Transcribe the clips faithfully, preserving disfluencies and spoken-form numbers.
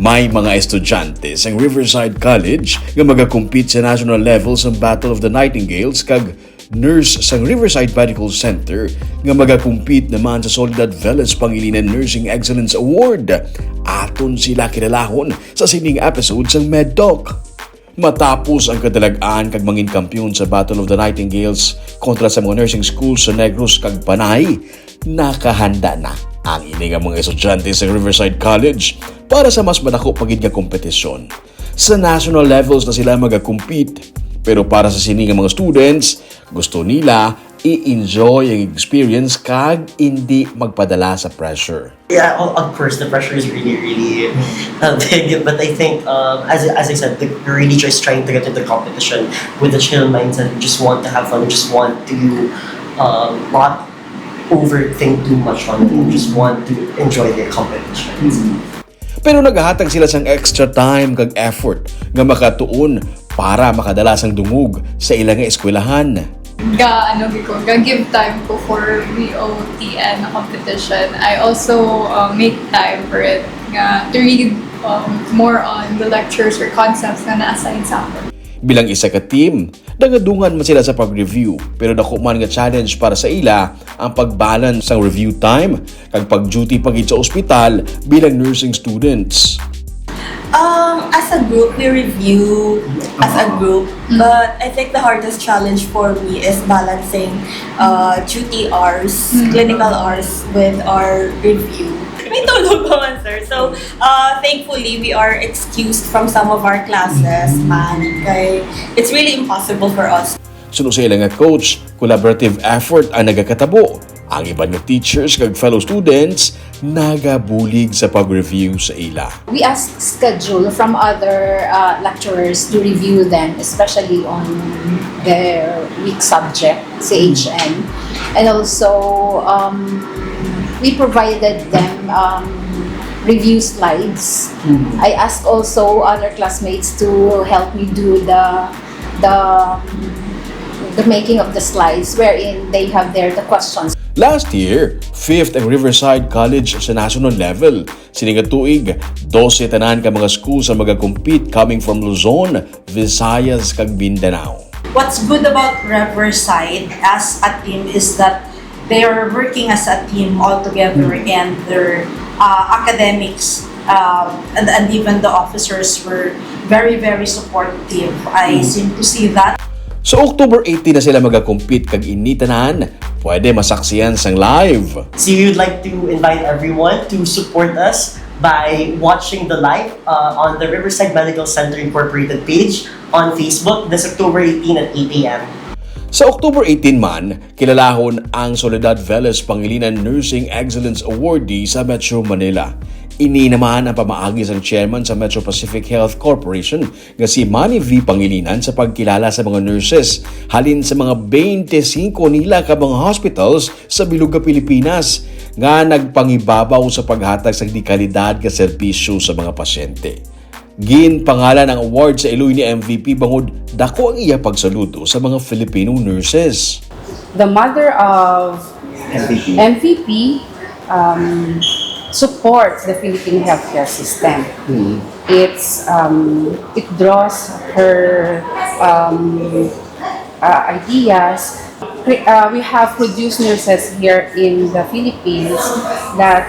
May mga estudyante sang Riverside College nga magakompete sa national level sa Battle of the Nightingales kag nurse sang Riverside Medical Center nga magakompete naman sa Soledad Velez Pangilinan Nursing Excellence Award. Aton sila kilalahon sa sining episode sang MedTalk. Matapos ang kadalag-an kag mangin kampiyon sa Battle of the Nightingales kontra sa mga nursing schools sa Negros kag Panay, nakahanda na ang ini nga mga estudyante sa Riverside College para sa mas madako pa gid nga kompetisyon. Sa national levels na sila magakompete, pero para sa sini nga mga students, gusto nila i-enjoy ang experience kag indi magpadala sa pressure. Yeah, o-, of course, the pressure is really, really uh, big. But I think, um, as, as I said, the, we're really just trying to get into competition with a chill mindset. We just want to have fun. We just want to um, not overthink too much on it. We just want to enjoy the competition. Pero nagahatag sila sang extra time kag effort nga makatuon para makadala sang dungog sa ila nga eskwelahan. Ga, ano, gi ko, ga give time ko for V O T N na competition. I also uh, make time for it nga to read um, more on the lectures or concepts na na-assign sa akin. Bilang isa ka team, nagadungan man sila sa pag-review, pero dako man nga challenge para sa ila ang pag-balance sang review time kag pag-duty pa gid sa ospital bilang nursing students. Um, as a group, we review as a group. But I think the hardest challenge for me is balancing uh, duty hours, clinical hours with our review. May tulog pa man, sir. So, uh, thankfully, we are excused from some of our classes, man. Kay, it's really impossible for us. Suno sa ila nga coach, collaborative effort ang nagakatabo. Ang iban nga teachers kag fellow students nagabulig sa pag-review sa ila. We ask schedule from other uh, lecturers to review them, especially on their weak subject, C H N. And also, um, we provided them um, review slides. I asked also other classmates to help me do the the the making of the slides wherein they have there the questions. Last year, fifth ang Riverside College sa national level. Sini nga tuig, dose tanan ka mga schools ang magakompete coming from Luzon, Visayas, kag Mindanao. What's good about Riverside as a team is that they are working as a team all together and their uh, academics um, and, and even the officers were very, very supportive. I seem to see that. Sa October eighteen na sila magakompete kag ini tanan pwede masaksihan sang live. So we would like to invite everyone to support us by watching the live uh, on the Riverside Medical Center Incorporated page on Facebook this October eighteen at eight a.m. Sa October eighteen man, kilalahon ang Soledad Velez Pangilinan Nursing Excellence Awardee sa Metro Manila. Ini naman ang pamaagi sang chairman sa Metro Pacific Health Corporation nga si Manny V Pangilinan sa pagkilala sa mga nurses halin sa mga twenty-five nila ka mga hospitals sa bilog nga Pilipinas nga nagpangibabaw sa paghatag sa dekalidad nga serbisyo sa mga pasyente. Ginpangalan ang award sa iloy ni M V P bangod dako ang iya pagsaludo sa mga Filipino nurses. The mother of M V P um, supports the Philippine healthcare system. It's um, it draws her um, uh, ideas. Pre- uh, we have produced nurses here in the Philippines that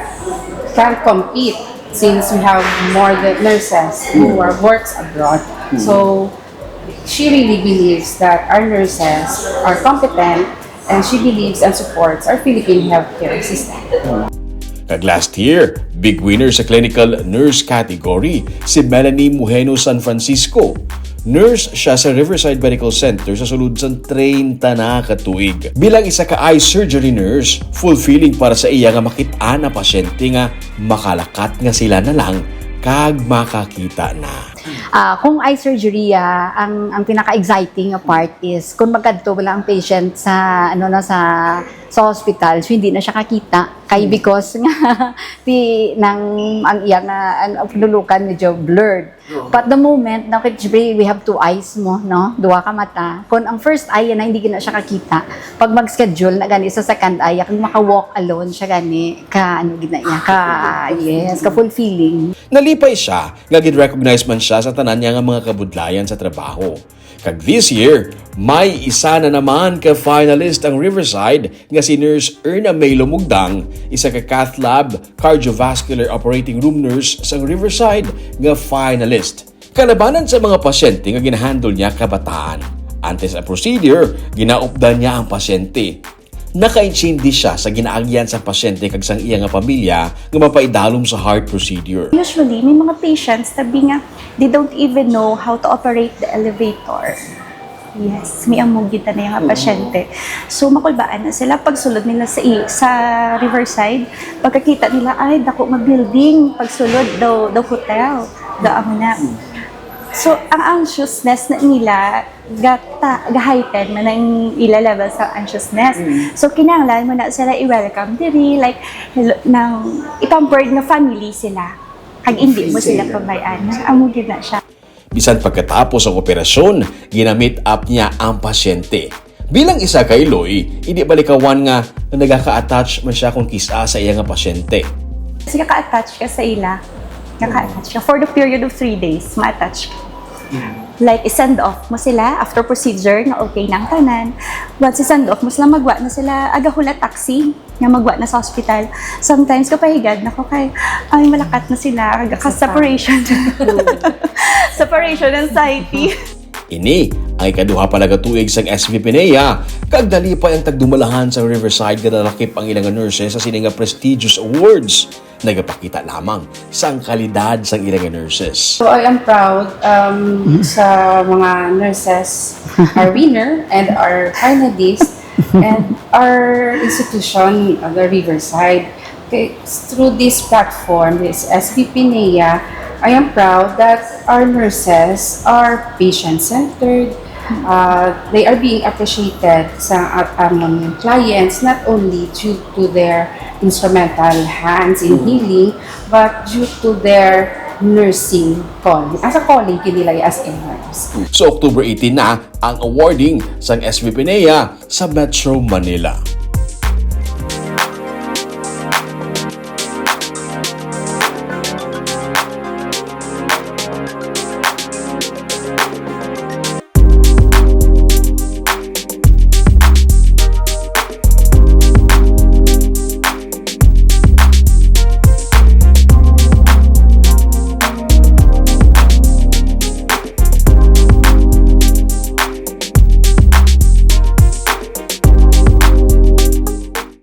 can compete since we have more than nurses who are works abroad. So she really believes that our nurses are competent and she believes and supports our Philippine healthcare system. Kag last year, big winner sa clinical nurse category si Melanie Mujeno San Francisco. Nurse siya sa Riverside Medical Center sa sulod sang treinta na ka tuig. Bilang isa ka eye surgery nurse, fulfilling para sa iya nga makit-an ang pasyente nga makalakat nga sila na lang kag makakita na. Ah, kung eye surgery, ah, ang, ang pinaka-exciting nga part is kung magkadto wala ang patient sa, ano na, sa, sa hospital, so hindi na siya kakita. Kay because nga, ti, nang, ang iya nga, ang, ang pinulukan medyo blurred. But the moment, na, which we have two eyes mo, no? Duha ka mata. Kung ang first eye, na hindi gina siya kakita. Pag mag-schedule na gani sa second eye, kung maka-walk alone siya gani, ka, ano gina niya, ka, yes, ka full feeling. Nalipay siya nga gin-recognize man siya sa tanan niya nga mga kabudlayan sa trabaho. Kag this year, may isa na naman ka finalist ang Riverside nga si Nurse Erna May Lumugdang, isa ka cath lab cardiovascular operating room nurse sang Riverside nga finalist. Kalabanan sa mga pasyente nga ginahandle niya kabataan. Antes ang procedure, ginaupdan niya ang pasyente. Nakaintindi siya sa ginaagyan sang pasyente kag sang iya nga pamilya nga mapaidalom sa heart procedure. Usually, may mga patients tabi nga they don't even know how to operate the elevator. Yes, may amo kita na yung pasyente. So, makulbaan na sila pagsulod nila sa i- sa Riverside. Pagkakita nila, ay, dako nga building, pagsulod daw, daw hotel, daw amo na. So, ang anxiousness na nila, gata, ga-heighten man ang ila level sa anxiousness. So, kinahanglan mo na sila i-welcome diri, like, hello, nang ipampered nga family sila. Kag hindi mo sila pabayaan. Amo gyud na siya. Bisan pagkatapos ang operasyon, gina-meet up niya ang pasyente. Bilang isa ka iloy, hindi balikawan nga na nagaka-attach man siya kung kis-a sa iya nga pasyente. Kasi ka-attach ka sa ila. Naka-attach ka. For the period of three days, ma-attach ka. Like, i-send off mo sila after procedure nga okay na ang tanan. Once i-send off mo sila, magwa na sila, agahula taxi nga magwa na sa hospital. Sometimes, kapahigad na ko kay, ay, malakat na sila, ka-separation. Separation anxiety. Ini ang ikaduha pala ka tuig sang S V P NEA, kag nalipay ang tagdumalahan sang Riverside nga nalakip ang ilang nurses sa sini nga prestigious awards. Nagapakita lamang sang kalidad sang ilang nurses. So I am proud um, sa mga nurses, our winner and our finalists, and our institution, uh, the Riverside. Okay, through this platform, this S V P NEA, I am proud that our nurses are patient-centered. Uh, they are being appreciated sa at among clients not only due to their instrumental hands in healing, but due to their nursing calling. As a calling, kinilay as a nurse. Sa October eighteen na ang awarding sang S V P NEA sa Metro Manila.